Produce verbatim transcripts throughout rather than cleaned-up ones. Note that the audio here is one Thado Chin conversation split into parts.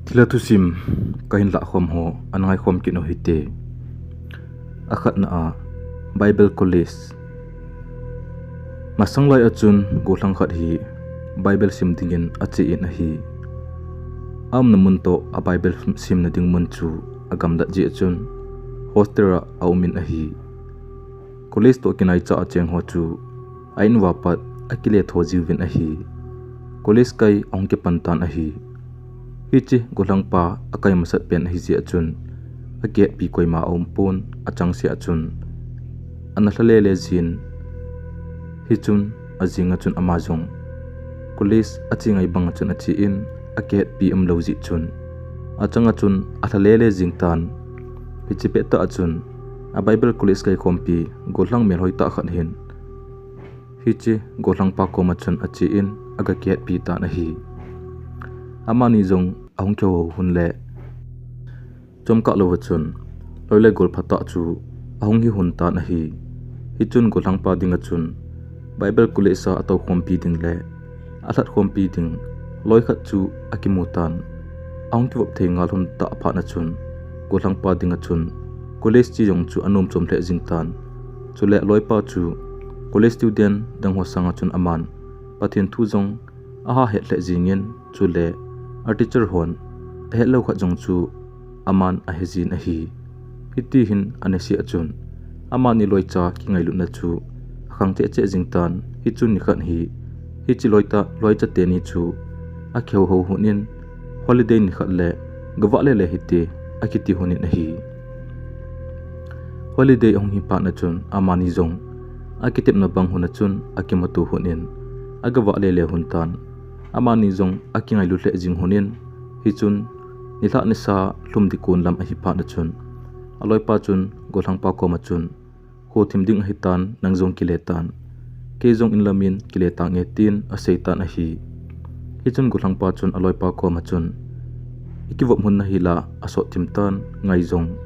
Thilha thusim kahin lahkhom ho ana ngaikhom kit u hite. Akhatna a, Bible College. Masang lai a chun gollhang khat hi Bible sim dingin ache in ahi. Aumna mun toh a Bible simna ding mun chu agamlat jeh a chun hostel a aumin ahi. College toh kinaicha a cheng ho chu a in uva pat akile tho jiuvin ahi. College kai ahung kipan tan ahi. Hiche gollhangpa akai masat pen ahi jeh a chun akihetpi koima aumpon, achangseh a chun ana lha lele jin. Hichun ajing a chun ama jong college ache ngai bang a chun ache in, akihetpi umlou jeh chun achang a chun alha lele jing tan. Hiche pettah a chun a Bible College kaikhompi gollhang melhoi tah khat hin hiche gollhangpa koma chun ache in aga kihetpi tan ahi. Amani jong ahung kihou hou hun le chomkhat louva chun loi le gol phatah chu ahung hi hun tan ahi. Hichun gollhangpa dinga chun Bible College a atoukhompi ding le alhatkhompi ding loi khat chu akimu tan. Ahung kivop thei ngal hun tah phat a chun gollhangpa dinga chun college che jong chu anom chom lheh jing tan. Chule aloipa chu college student dang ho sanga chun aman Pathen thu jong aha het lheh jingin, chule a teacher hon ahet lou khat jong chu aman ahe jin ahi. Hiti hin aniseh a chun amani loicha kingailutna chu akhang cheh cheh jing tan. Hichun nikhat hi hiche loicha teni chu akihou hou hun in holiday nikhat le gavah lele hite akiti hun in ahi. Holiday ahung hi phat a chun amani jong akitepna bang hun a chun akimuto hun in agavah lele hun tan. Amani jong akingailu lheh jing hun in, hichun nilhah nisa lhum ding kon lam ahi phat a chun aloipa chun gollhangpa koma chun, kho thim ding ahitan, nang jong kile tan, kei jong in lam in kile tange tin asei tan ahi. Hichun gollhangpa chun aloipa koma chun, ikivop hun nahi la asot thim tan, ngai jong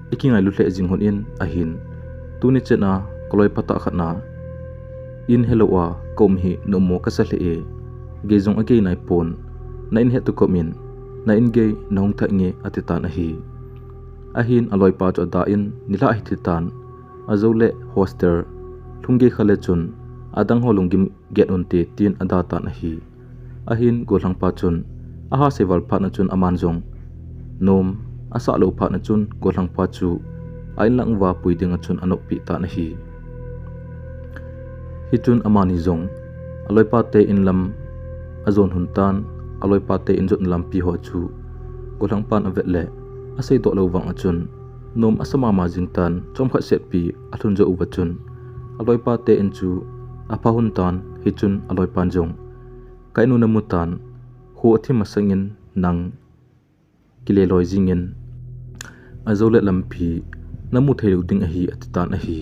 ikingailu lheh jing hun in ahin, tuni chan a kaloi phatah khat na in helou a kaum hi nommo kasa lheh e, gei jong agei naipon, na in hettoh kop in na in gei nahung thah nge ati tan ahi. Ahin aloipa chu ada in nilhah ahi tan, ajou le hostel lhung gei kha le chun adang ho lunggim get unte tin ada tan ahi. Ahin gollhangpa chun aha sei val phat a chun aman jong nom asah lou phat a chun gollhangpa chu a in lang uva pui dinga chun anoppi tan ahi. Hichun amani jong aloipa te in lam ajon hun tan, aloipa te in jotna lampi ho chu gollhangpan avet le aseidoh lou vang a chun nom asa mama jing tan, chomkhat setpi alhun jou uva chun aloipa te in chu apha hun tan. Hichun aloipan jong, ka in u namu tan, kho athim masangin nang kile loi jingin, ajou le lampi namu thei lou ding ahi ati tan ahi.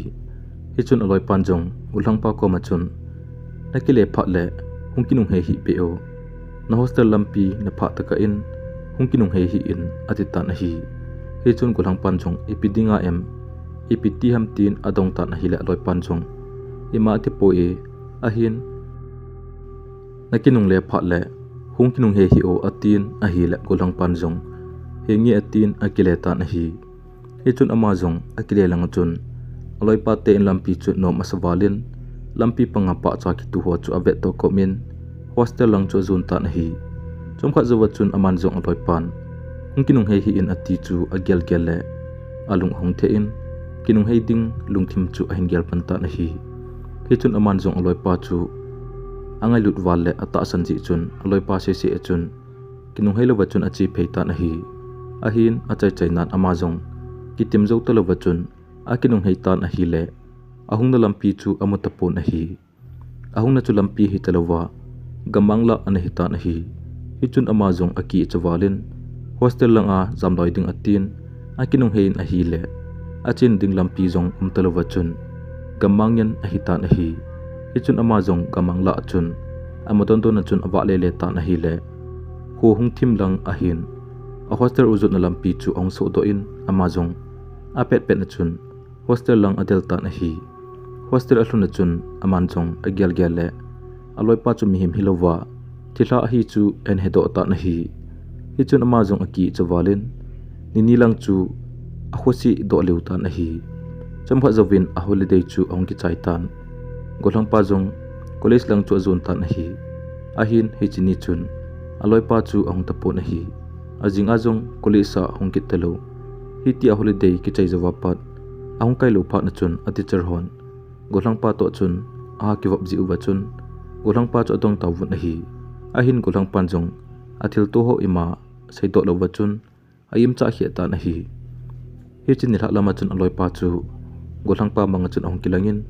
Hichun aloipan jong gollhangpa koma chun, nakile phat le hung kinunghei hih beh o, na hostel lampi naphah tokah in hung kinunghei hih in ati tan ahi. Hichun gollhangpan jong ipi dinga em, ipi ti ham tin adong tan ahile aloipan jong, ima atipoi, ahin nakinungle phat le hung kinunghei hih o atin ahile gollhangpan jong, henge atin akile tan ahi. Hichun ama jong akile lang a chun aloipa te in lampi chu nom asa val in, lampi panga pahcha kitu ho chu avet toh kop in hostel lang chu ajon tan ahi. Chomkhat jouva chun aman jong aloipan hung kinunghei hih in ati chu agel gel le alung ahung theh in, kinunghei ding lungthim chu ahin gel pan tan ahi. Hichun aman jong aloipa chu angailut val le atahsan jeh chun aloipa seisei a chun kinunghei louva chun ache phei tan ahi. Ahin achaichai nan ama jong kitim jou talouva chun akinunghei tan ahile ahungna lampi chu amu tapon ahi. Ahungna chu lampi hitalouva gammang lah ana hitan ahi. Hichun ama jong akicha val in hostel langa jamloi ding atin, akinunghei in ahile achen ding lampi jong um talouva chun gammang in ahitan ahi. Hichun ama jong gammang lah a chun ama dondon a chun avah lele tan ahile, kho hung thim lang ahin, a hostel u jotna lampi chu ahung sohdoh in ama jong apetpet a chun hostel lang adel tan ahi. Hostel alhun a chun aman jong agelgel le aloipa chu mihem hilouva thilha ahi chu ahin hedoh tan ahi. Hichun ama jong akicha val in, nini lang chu akhosi doh leu tan ahi. Chomkhat jouvin a holiday chu ahung kichai tan. Golhangpa jong college lang chu ajon tan ahi. Ahin hiche ni chun aloipa chu ahung tapon ahi. Ajing a jong college a ahung kit talou. Hitia holiday kichai jouva pat ahung kai lou phat na chun a teacher hon Golhangpa toh chun akivop jeh uva chun Golhangpa chu adong tauvin ahi. Ahin Golhangpan jong athilto ho ima seidoh louva chun a imcha kheh tan ahi. Hiche nilhah lama chun aloipa chu Golhangpa manga chun ahung kilangin,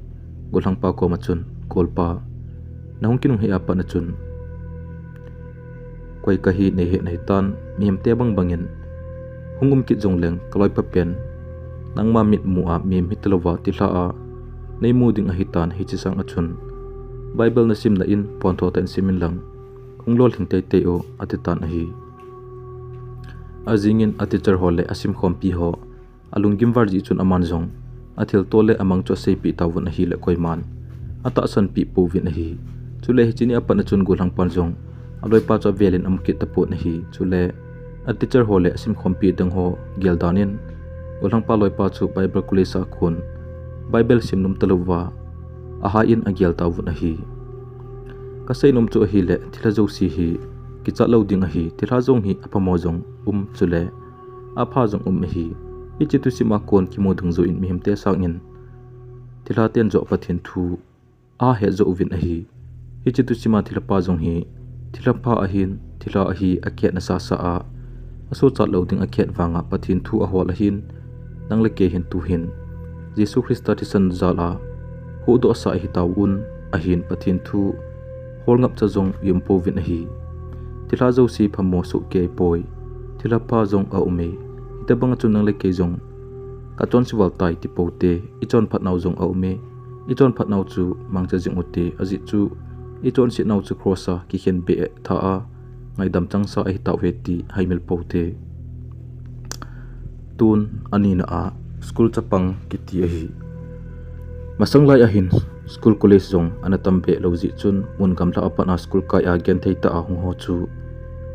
Golhangpa koma chun, "Golpa, nahung kinunghei a pat na chun koi kahi neihet nahitan, mihemte bang bangin hung um kit jongleng kaloipa pen nangma mitmu a mihem hitalouva thilha a neimu ding ahitan, hiche sanga chun Bible nasimna in pontho tah in simin lang hung lolhing teitei o," ati tan ahi. Ajingin a teacher ho le asimkhompi ho alunggim val jeh chun aman jong athilto le amang chu aseipeh tauvin ahile koiman atahsan peh pouvin ahi. Chule hiche ni a pat na chun Golhangpan jong aloipa chu avelin amu kit tapon ahi. Chule a teacher ho le asimkhompi dang ho gel dan in Golhangpa loipa chu Bible college a kon Bible sim nom talouva ahai in agel tauvin ahi. Kasei nom chu ahile thilha jouse hi kichat lou ding ahi, thilha jong hi aphamo jong um chule apha jong um ahi. Hiche thusim a kon kimu dungjuiyin mihemte sangin thilha ten joh Pathen thu ahet jou uvin ahi. Hiche thusim a thilha pa jong hi thilha pha ahin, thilha ahi akhet nasasa a, asochat lou ding akhet vanga Pathen thu ahol ahin, nang le kei hin tuhin Jesu Christa thisan jal a huhdoh sa ahi tauvin ahin, Pathen thu holngap cha jong i um pouvin ahi. Thilha jouse phamo soh kei poi, thilha pha jong aume. Hitobang a chun nang le kei jong kachonse val tai ti poute, ichonphat nau jong aume. Ichonphat nau chu mangcha jing ute, ajeh chu ichonset nau chu cross a kikhen be tha a ngaidam changsa ahi tauve ti haimil poute. Tun anina a school chapang kiti ahi. Masang lai ahin school college jong ana tam be lou jeh chun mun gamla a pat a school kai a genthei tah a hung ho chu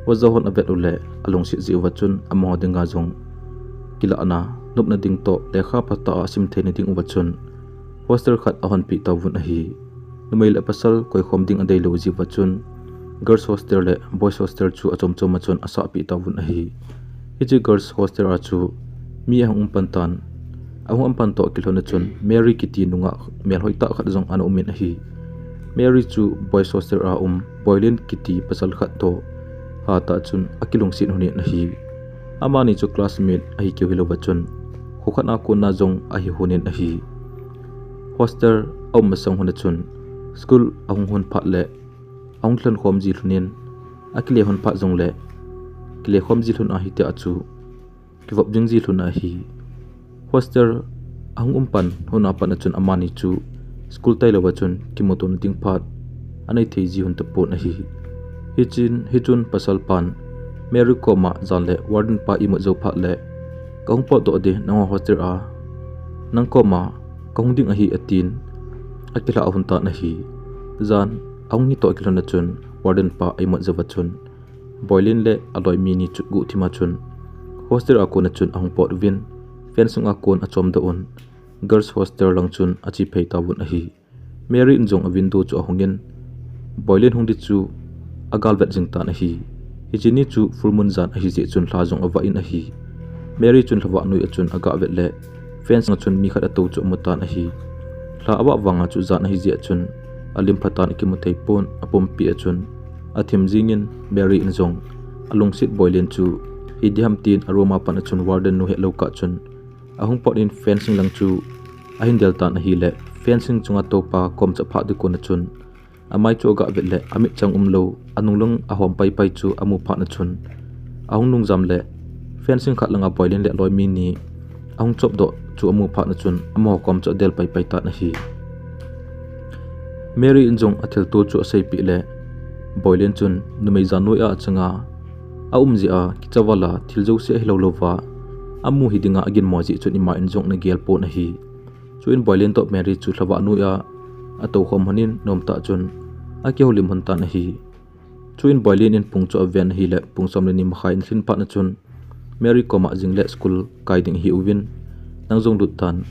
oja hon avet uleh alungset jeh uva chun amaho dinga jong kilahna nopna ding toh lekha phatah a sim theina ding uva chun hostel khat ahonpeh tauvin ahi. Numei le pasal koikhom ding adeilou jeh uva chun girls hostel le boys hostel chu achom chom a chun asahpeh tauvin ahi. Hiche girls hostel a chu mi ahung um pan tan, ahung um pan toh kilhon a chun Mary kiti nungah melhoi tah khat jong ana um in ahi. Mary chu boys hostel a um Boilen kiti pasal khat toh hatah chun akilungset lhonin ahi. Amani chu classmate ahi keu hilouva chun kho khat a kona jong ahi lhonin ahi. Hostel a um masang lhon a chun school ahung lhon phat le ahung lhon khom ji lhonin, akile lhon phat jongle kile khom ji lhon ahi tia chu kivop jing ji lhon ahi. Hostel ahung um pan lhon a pat a chun amani chu school tailouva chun kimutona ding phat anei thei ji lhon tapon ahi. Hichun, hichun pasal pan Mary koma jan le warden pa imut jou phat le, "Kahung potdoh ding nangho hostel a, nang koma kahung ding ahi," atin akilhah lhon tan ahi. Jan ahung hitoh kilhon a chun warden pa imut jouva chun Boilen le aloi mi ni chu guhthim a chun hostel a kona chun ahung pot uvin, fencing a kon achomdoh un, girls hostel lang chun ache phei tauvin ahi. Mary in jong a window chu ahungin, Boilen hung ding chu agalvet jing tan ahi. Hiche ni chu full moon jan ahi jeh chun lha jong avah in ahi. Mary chun lhavah noi a chun agah vet le, fence a chun mi khat atou chu amu tan ahi. Lha avah vanga chu jan ahi jeh chun alim pha tan akimu thei pon, apumpi a chun athim jingin Mary in jong alungset Boilen chu hidiham tin a room a pat a chun warden nu hetlou kah chun ahung pot in fencing lang chu ahin del tan ahile fencing chunga toupa kom chu aphah ding kon a chun amai chu agah vet le amit chang umlou anung lang ahom paipai chu amu phat a chun ahung nung jam le fencing khat langa Boilen le aloi mi ni ahung chopdoh chu amu phat a chun amaho kom chu adel paipai tan ahi. Mary in jong athilto chu aseipeh le Boilen chun numei jan noi a achanga aum jeh a kicha val a thil jouse ahilou louva amu hidinga aginmo jeh chun ima in jong anagel pon ahi. Chuin Boilen toh Mary chu lhavah noi a atoukhom lhonin nomtah chun akihoulim lhon tan ahi. Chuin Boilin in pung chu aven ahile pung som le ni makhai in lhin phat na chun Mary koma jing le school kai ding hi uvin, nang jong lut tan,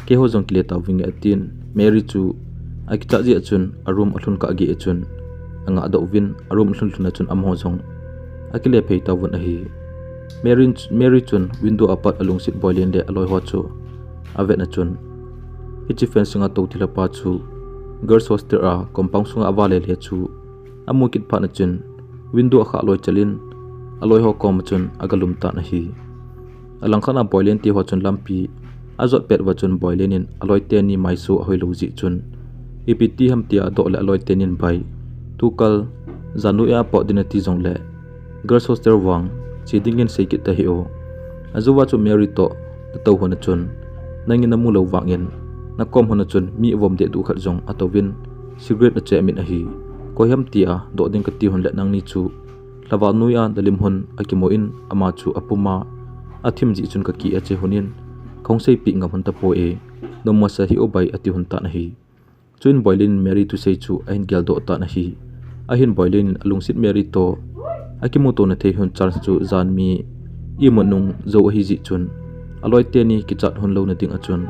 keiho jong kile tauvinge atin, Mary chu akichat jeh a chun a room alhun kah gei a chun angah doh uvin, a room alhun lhun a chun amaho jong akile phei tauvin ahi. Mary, Mary chun window apat alungset Boilin le aloi ho chu avet na chun, hiche fencing a tou thilha pa chu girls hostel a compound sunga avale le chu amu kit phat na chun window akhah loi chel in aloi ho koma chun agalum tan ahi. Alangkhat a Boilin te ho chun lampi ajot pet uva chun Boilin in aloi teni maiso ahoi lou jeh chun, ipi ti ham tia adoh le aloi tenin bai, tukal jan noiya pot ding nati jongle girls hostel vang che dingin sei kit tahih o. Ajou a chu Mary toh natou hon a chun, nangin namu lou vangin nakom hon a chun mi avom deh duh khat jong atouvin cigarette ache min ahi. Koi ham tia doh ding kati hon le nangni chu lhavah noiya nalim hon akimu in ama chu apum a athim jeh chun kakeh a che hon in, kahung seipeh ngam hon tapoi e, nomasa hih o bai, ati hon tan ahi. Chuin Boilin in Mary thusei chu ahin geldoh tan ahi. Ahin Boilin in alungset Mary toh akimuto na thei hon chance chu janmi imut nung jou ahi jeh chun aloi teni kichat hon louna ding a chun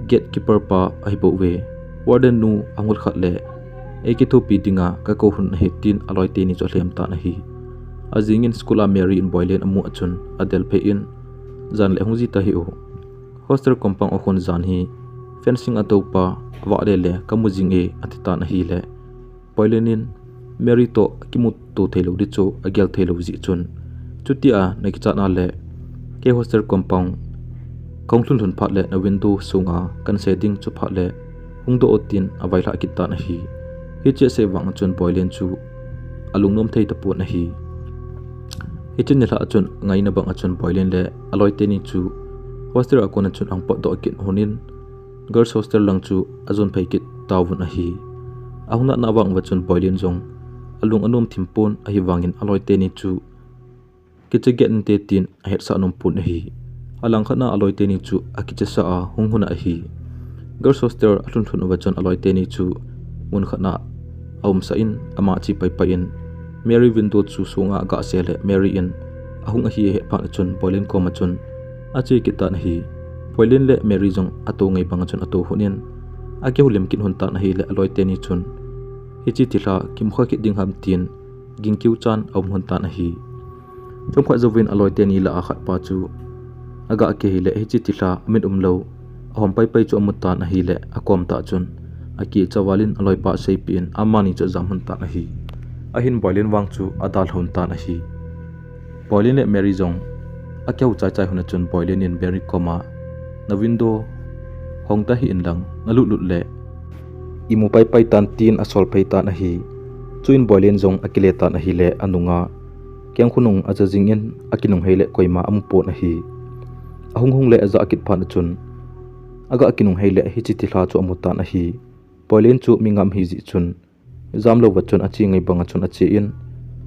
gatekeeper pa ahibouve, warden nu ahung lut khat le eikithopi dinga kakou hon ahi, tin aloi teni chu alhem tan ahi. Ajingin school a Mary in Boilin amu a chun adel phei in, jan le hung ji tahih o. Hostel compound a khun jan hi fencing atou pa avah le le kamu jing e, ati tan ahile Boilin in Mary toh kimuto theilou ding chu agel theilou jeh chun, chutia nakichat na le kei hostel compound kahung lhun lhun phat le na window sunga kanse ding chu phat le hung doh o, tin availhah kit tan ahi. Hiche asei vang a chun Boilin chu alungnom thei tapon ahi. Hiche nilhah a chun ngaina bang a chun Boilin le aloi teni chu hostel a kon a chun ahung potdoh kit hon in, girls hostel lang chu ajon phei kit tauvin ahi. Ahung natna vang uva chun Boilin jong alung anom thim pon, ahivangin aloi teni chu kiche get inte tin ahetsah nom pon ahi. Alangkhat na aloi teni chu akichesah a hung hon ahi. Girls hostel alhun lhun uva chun aloi teni chu mun khat na aumsah in ama che pai pai in Mary window chu sunga agah se le Mary in ahung ahi ahet phat a chun Boilin koma chun ache kit tan ahi. Boilin le Mary jong atou ngai bang a chun atou hon in akihoulim kit hon tan ahile aloi teni chun hiche thilha kimukha kit ding ham tin gingkeu chan aum hon tan ahi. Chomkhat jouvin aloi teni lah a khat pa chu agah kit hile hiche thilha amit umlou ahom pai pai chu amu tan ahile akom tah chun akicha val in aloipa aseipeh in amani chu ajam hon tan ahi. Ahin Boilin vang chu adalha hon tan ahi. Boilin le Mary jong akihou chai chai hon a chun Boilin in Mary koma, na window hong tahih in lang nalut lut le imu pai pai tan, tin asol phei tan ahi. Chuin Boilin jong akile tan ahile anunga kengkhu nung aja jingin akinung hei le koima amu pon ahi. Ahung hung le ajah kit phat a chun agah kinung hei le hiche thilha chu amu tan ahi. Boilin chu mi ngam ahi jeh chun jamlou va chun ache ngai bang a chun ache in,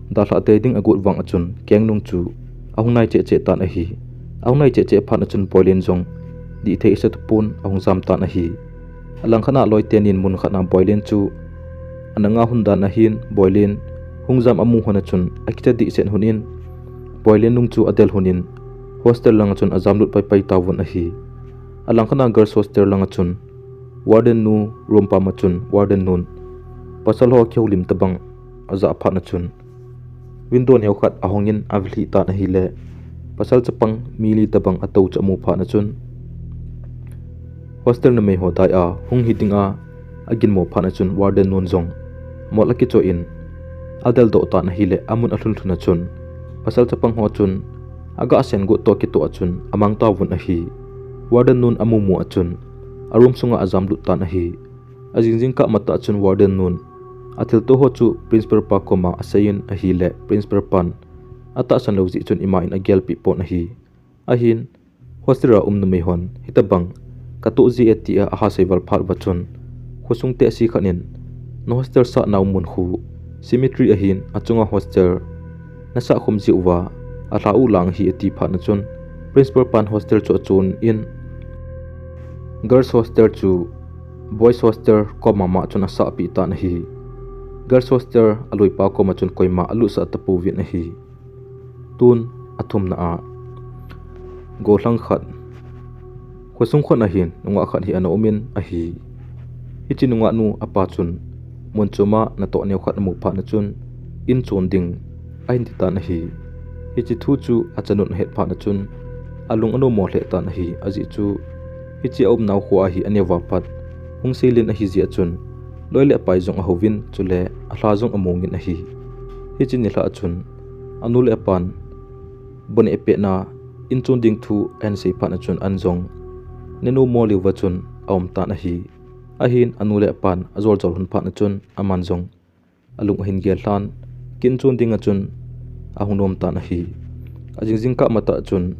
dalhah tei ding agot vang a chun kengnung chu ahung nai cheh cheh tan ahi. Ahung nai cheh cheh phat a chun Boilin jong dih thei asa tapon ahung jam tan ahi. Alangkhat na aloi tenin mun khat na Boilin chu ana nga hon dan ahin, Boilin hung jam amu hon a chun akicha dehset hon in, Boilin nung chu adel hon in hostel lang a chun ajam lut pai pai tauvin ahi. Alangkhat na girls hostel lang a chun warden nu room pam a chun warden nun pasal ho kihoulim tabang ajah phat a chun window neo khat ahong in avelhih tan ahile pasal chapang mi li tabang atou chu amu phat a chun hostel numei ho dai a hung hi dinga aginmo phat a chun warden nun jong mol akicho in adel doh tan ahile amun alhun lhun a chun pasal chapang ho chun agah sen got toh kitoh a chun amang tauvin ahi. Warden nun amu mu a chun a room sunga ajam lut tan ahi. Ajing jingkah matah chun warden nun athilto ho chu principal pa koma asei in ahile principal pan atahsan lou jeh chun ima in agelpeh pon ahi. Ahin hostel a um numei hon hitabang katoh ji e tia ahasei val phat uva chun khosung tehse khat in na hostel sah nau mun khu cemetery ahin achunga hostel nasah khum ji uva alha u lang hi ati phat a chun principal pan hostel chu achon in girls hostel chu boys hostel koma ma chun asahpeh tan ahi. Girls hostel aloipa koma chun koima alutsah tapouvin ahi. Tun athumna a, golhang khat. Khosung khat ahin, nungah khat hi ana umin ahi. Hiche nungah nu apa chun, mun choma natoh neo khat amu phat na chun, in chon ding ahin titan ahi. Hiche thu chu achanun ahet phat na chun, alung anom mo lheh tan ahi, ajeh chu, hiche aumnau kho a hi aneo a pat, hung seilin ahi jeh a chun, loi le pai jong ahouvin, chule alha jong amongin ahi. Hiche nilhah a chun, anu le apan, boneh pehna, in chon ding thu ahin sei phat na chun an jong, nenom mo leuva chun aum tan ahi. Ahin anu le apan ajol jol lhon phat na chun aman jong, alung ahin gel lhan, kin chon ding a chun ahung nom tan ahi. Ajing jingkah matah chun,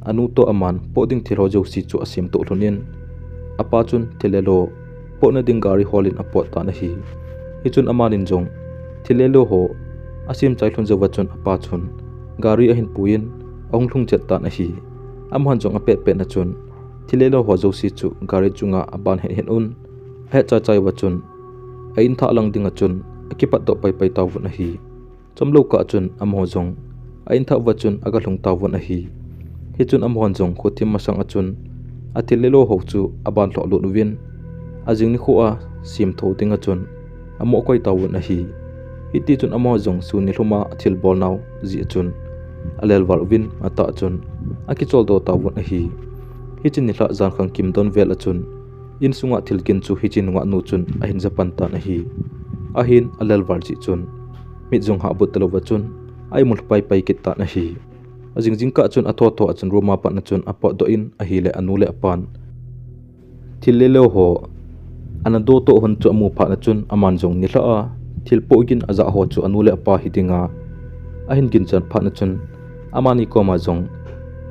anu toh aman poh ding thil ho jouse chu asem toh lhonin, apa chun thil le lo pohna ding gari holin apot tan ahi. Hichun amanin jong, thil le lo ho asem chai lhon jouva chun apa chun, gari ahin puiyin, ahung lhung chet tan ahi. Amahan jong apet pet na chun, thil le lo ho jouse chu gari chunga aban het het un, ahet chai chai uva chun, a in thah lang dinga chun, akipat doh pai pai tauvin ahi. Chomlou kah chun amaho jong, a in thah uva chun aga lhung tauvin ahi. Hichun amahon jong khothim masang a chun, athil le lo ho chu aban lhoh lut uvin, ajing nikho a sem tho dinga chun, amoh koi tauvin ahi. Hitichun amaho jong sun nilhum a athilbol nau jeh a chun, alelval uvin, atah chun, akichol doh tauvin ahi. Hiche nilhah jan khangkim don vel a chun, insunga thilgin chu hiche nungah nu chun ahin ja pan tan ahi. Ahin alelval jeh chun, mit jong hahbut talouva chun, a imut pai pai kit tan ahi. Ajing jingkah chun atho tho a chun room a pat na chun apotdoh in ahile anu le apan, thil le lo ho ana do toh hon chu amu phat na chun aman jong nilhah a thil poh gin ajah ho chu anu le apa hi dinga ahin ginchat phat na chun, amani koma jong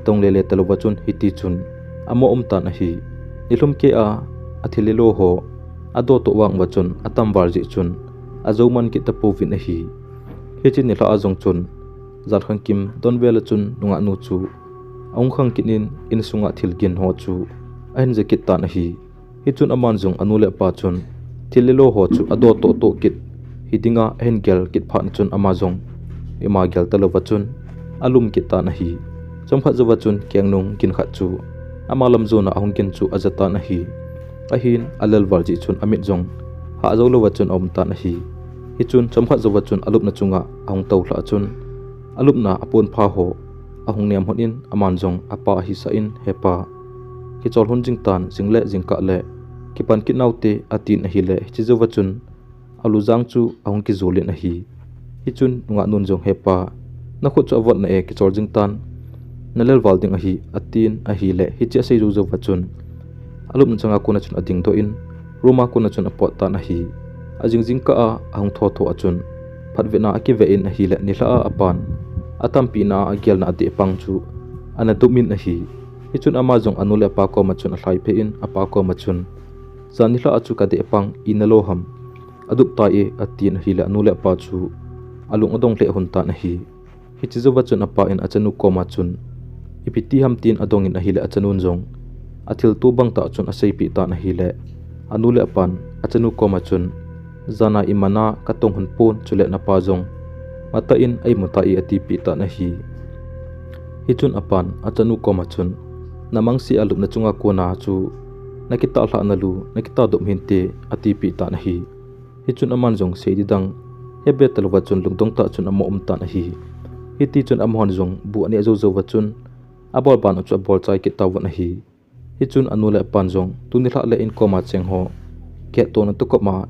dong le le talouva chun hitichun amoh um tan ahi. Nilhum keh a athil le lo ho ado toh vang uva chun atam val jeh chun ajou man kit tapouvin ahi. Hiche nilhah a jong chun, jan khangkim don vel a chun nungah nu chu ahung khang kit in, insunga thilgin ho chu ahin ja kit tan ahi. Hichun aman jong anu le apa chun, thil le lo ho chu ado toh toh kit hi dinga ahin gel kit phat na chun ama jong ima gel talouva chun alum kit tan ahi. Chomkhat jouva chun kengnung gin khat chu ama lam jona ahung gin chu aja tan ahi. Ahin alelval jeh chun amit jong hah jou louva chun aum tan ahi. Hichun chomkhat jouva chun alupna chunga ahung toulhah a chun, alupna aponpha ho ahung nem lhon in aman jong apa ahisah in, He pa, kichol lhon jing tan, jing le jingkah le kipan kit naute, atin ahile hiche jouva chun alujang chu ahung kijol in ahi. Hichun nungah nun jong, He pa, nakhut chu avot na e, kichol jing tan, nalelval ding ahi, atin ahile hiche asei jou jouva chun alupna changa kona chun adingdoh in, room a kona chun apot tan ahi. Ajing jingkah a ahung tho tho a chun phatvetna akive in ahile nilhah a apan atampina a agelna adeh pang chu ana dup min ahi. Hichun ama jong anu le apa koma chun alhaiphei in apa koma chun, Jan nilhah a chu kadeh pang ina lo ham, adup tai e, atin ahile anu le apa chu alung adong lheh lhon tan ahi. Hiche jouva chun apa in achanu koma chun, Ipi ti ham, tin adong in ahile achanun jong athilto bang tah chun aseipeh tan ahile, anu le apan achanu koma chun, Jana imana katong lhon pon, chule napa jong matah in a imu tai, atipeh tan ahi. Hichun apan achanu koma chun, Namangse a lupna chunga kona chu nakitah lhah nalu, nakitah dop hinte, atipeh tan ahi. Hichun aman jong sei ding dang hebe talouva chun lungdong tah chun amoh um tan ahi. Hitichun amahon jong bu aneh jou jouva chun abolban u chu abol chai kit tauvin ahi. Hichun anu le apan jong, Tuni nilhah le in koma cheng ho kihettohna tukop ma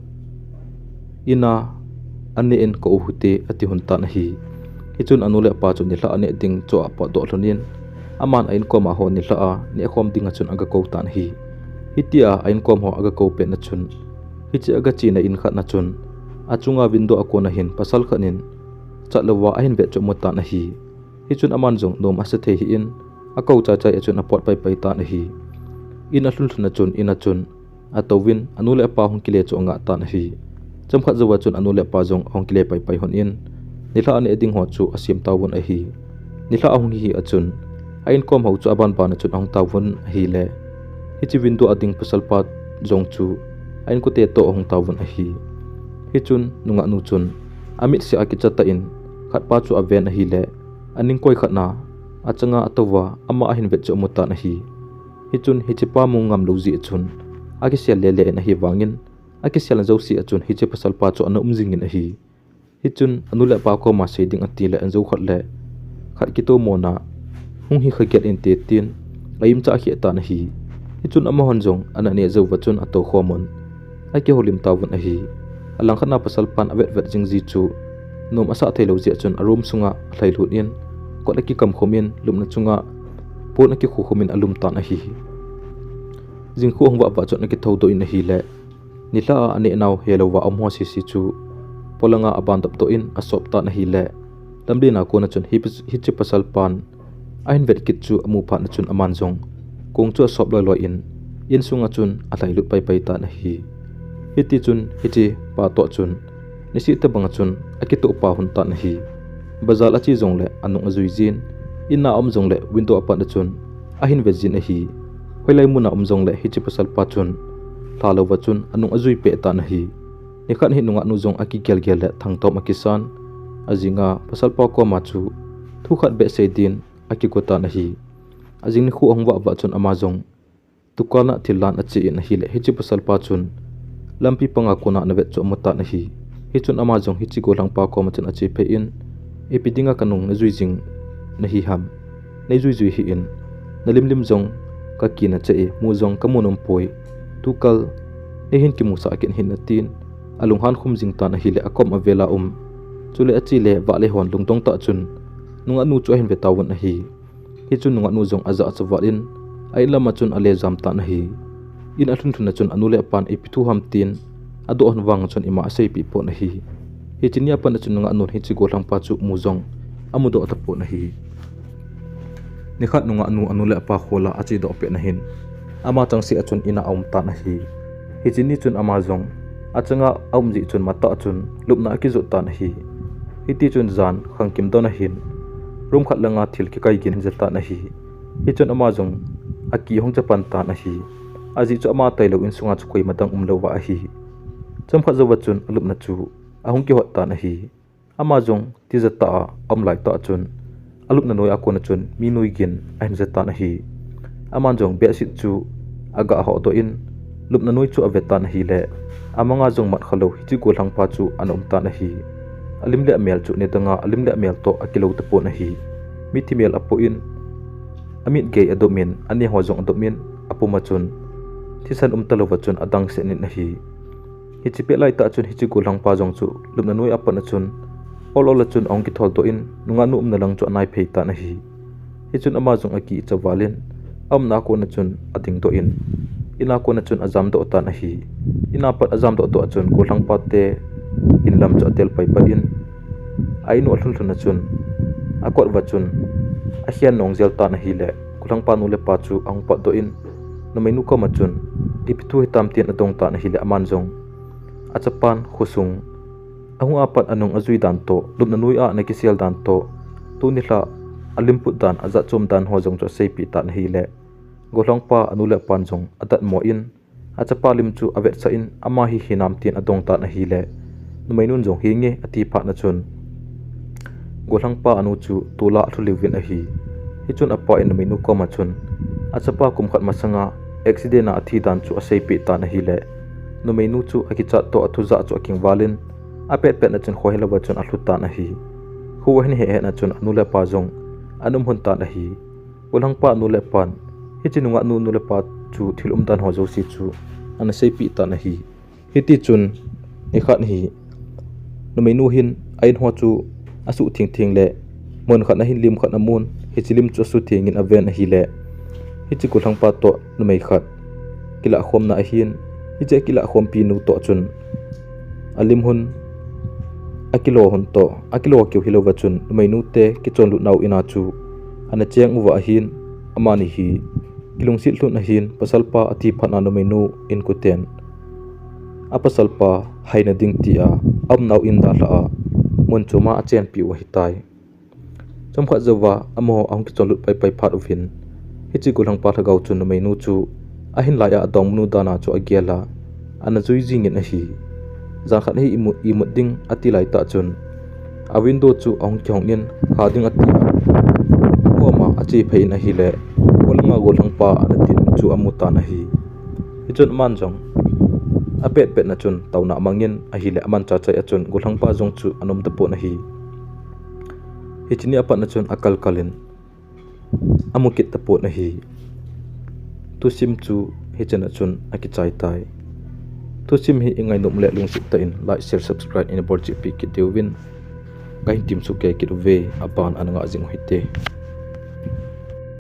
ina aneh in, ka u hite, ati lhon tan ahi. Hichun anu le apa chu nilhah aneh ding cho a apotdoh lhon in, aman a inkom a ho nilhah a nehkhom dinga chun aga kou tan ahi. Hitia a inkom ho aga kou pet na chun, hiche aga chena in khat na chun achunga window a kona hin pasal khat in chat louva ahin vet chu amu tan ahi. Hichun aman jong nom asa thei hih in, akou chai chai a chun apot pai pai tan ahi. In alhun lhun na chun, in a chun atouvin, anu le apa hung kile chu angah tan ahi. Chomkhat jouva chun anu le apa jong ahung kile pai pai lhon in, nilhah aneh ding ho chu asem tauvin ahi. Nilhah ahung hi hi a chun, a inkom ho chu aban ban a chun ahung tauvin ahile, hiche window a ding pasal pa jong chu a inkote toh ahung tauvin ahi. Hichun nungah nu chun amit se a kicha tah in khatpa chu aven ahile, aning koi khat na achanga atouva ama ahin vet chu amu tan ahi. Hichun hichepa mu ngam lou jeh chun akisel lele in ahi vangin, akisel na jouse a chun hiche pasalpa chu ana um jingin ahi. Hichun anu le apa koma sei ding ati le anjou khat le, khat kitoh mona hung hi kha gel inte tin a imcha akheh tan ahi. Hichun amahon jong ana neh jouva chun atou khomun akihoulim tauvin ahi. Alangkhat na pasalpan avet vet jing ji chu nom asah thei lou jeh chun a room sunga alhailut in kot akikam khum in lupna chunga pon akikhu khum in alum tan ahi. Jingkhu ahung vah vah chun akithou doh in ahile, nilhah a aneh nau helouva aum ho sese chu polanga aban dop doh in asop tan ahile, lamlen a kona chun hi, hiche pasalpan ahin vet kit chu amu phat na chun aman jong kong chu asop loi loi in, insunga chun alhailut pai pai tan ahi. Hiti chun hichepa toh chun niseh tobanga chun akitoh pah hun tan ahi. Bazar ache jongle anung ajui jin, in a um jongle window apat na chun ahin vet jin ahi. Hoilai muna um jongle hiche pasalpa chun lha louva chun anung ajui peh tan ahi. Nikhat hi nungah nu jong akigel gel le thangtom akisan, ajinga pasalpa koma chu thu khat beh sei din akigo tan ahi. Ajing nikho ahung vah vah chun ama jong dukan a thil lan ache in ahile, hiche pasalpa chun lampi panga kona ana vet chu amu tan ahi. Hichun ama jong hiche gollhangpa koma chun ache phei in, ipi dinga kanung najui jing nahi ham? Neijui jui hih in, nalim lim jong kakina cheh e, mu jong kamu nom poi. Tukal neihin kimusah kit hih in atin, alunghan khum jing tan ahile akom avela um, chule ache le vahle hon lungdong tah chun nungah nu chu ahin ve tauvin ahi. Hichun nungah nu jong ajah chu val in, a in lama chun ale jam tan ahi. In alhun lhun a chun anu le apan ipi thu ham tin adoh hon vang chun ima aseipeh pon ahi. Hiche nia pat a chun nungah nun hiche gollhangpa chu mu jong amudoh tapon ahi. Nikhat nungah nu anu le apa khola ache doh pet na hin, ama changseh a chun in a aum tan ahi. Hiche ni chun ama jong achanga aum jeh chun matah chun lupna akijot tan ahi. Hiti chun jan khangkim don ahin, room khat langa thil kikai gin ahin ja tan ahi. Hichun ama jong akihong chapan tan ahi. Ajeh chu ama tailou insunga chu koima dang umlouva ahi. Chomkhat jouva chun alupna chu ahung kihot tan ahi. Ama jong tija tah a aum laitah chun alupna noi a kona chun mi noi gin ahin ja tan ahi. Aman jong bedsheet chu aga hodoh in lupna noi chu ave tan ahile, amanga jong mat khalou hiche gollhangpa chu ana um tan ahi. Alim le amel chu nidanga alim le amel toh akilou tapon ahi. Mithi mel apoh in, amit gei adom in, aneh ho jong adom in, apum a chun thisan um talouva chun adangset in ahi. Hiche pet laitah chun hiche gollhangpa jong chu lupna noi a pat a chun ol ol a chun ahung kitholdoh in, nungah nu umna lang chu anaiphei tan ahi. Hichun ama jong akicha val in, aumna a kona chun adingdoh in, in a kona chun ajamdoh tan ahi. In a pat ajamdoh doh a chun gollhangpa te in lam chu atel pai pai in, a in u alhun lhun a chun akot uva chun akhen nong jel tan ahile, gollhangpa nu le pa chu ahung potdoh in, numeinu koma chun ipi thu hitam tin adong tan ahile, aman jong achapan khosung ahung a pat anung ajui dan toh, lupna noi a ana kisel dan toh, tuni lha alimput dan, ajatchom dan ho jong chu aseipeh tan ahile, gollhangpa anu le apan jong adatmo in, achapa lim chu avetsah in, ama hi hinam tin adong tan ahile, numeinun jong hinge ati phat na chun gollhangpa anu chu tola alhu liuvin ahi. Hichun apa in numeinu koma chun achapa kum khat masanga accident a athi dan chu aseipeh tan ahile, numeinu chu akichat toh athujah chu akingval in, apet pet na chun khohelouva chun alhu tan ahi. Kho ahin heh heh na chun anu le apa jong ana um lhon tan ahi. Gollhangpa anu le apan hiche nungah nu, nu le pa chu thil umdan ho jouse chu ana seipeh tan ahi. Hiti chun nikhat hi numeinu hin a in ho chu asuh theng theng le mun khat ahin lim khat amun, hiche lim chu asuh theng in aven ahile, hiche gollhangpa toh numei khat kilahkhomna ahin, hiche akilahkhompi nu toh chun alim hun, akilo hun toh, akilo keu hilouva chun numeinu te kichonlut nau in a chu ana cheng uva ahin, amani hi kilungset lhun ahin, pasalpa athi phat na numeinu inkoten apasalpa haina ding tia aumnau in dalhah a mun choma achenpi u ahitai. Chomkhat jouva amaho ahung kichonlut pai pai phat uvin, hiche gollhangpa lhagao chun numeinu chu ahin lai a adongmanu dan a chu agel a, ana jui jingin ahi. Jan khat hi imut, imut ding ati laitah chun, a window chu ahung kihong in, kha ding ati a, akoma ache phei in ahile, golanga gollhangpa ana tin chu amu tan ahi. Hichun aman jong apet petna chun taona amangin ahile, amanchah chai a chun gollhangpa jong chu ana um tapon ahi. Hiche ni apatna chun akalkal in amu kit tapon ahi. Thusim chu hichena chun akichai tai. Thusim hi ingainom le lungset tah in like, share, subscribe in bolchih pi kit diuvin kahin temsoh kei kit uve, aban ana ngah jing u hite.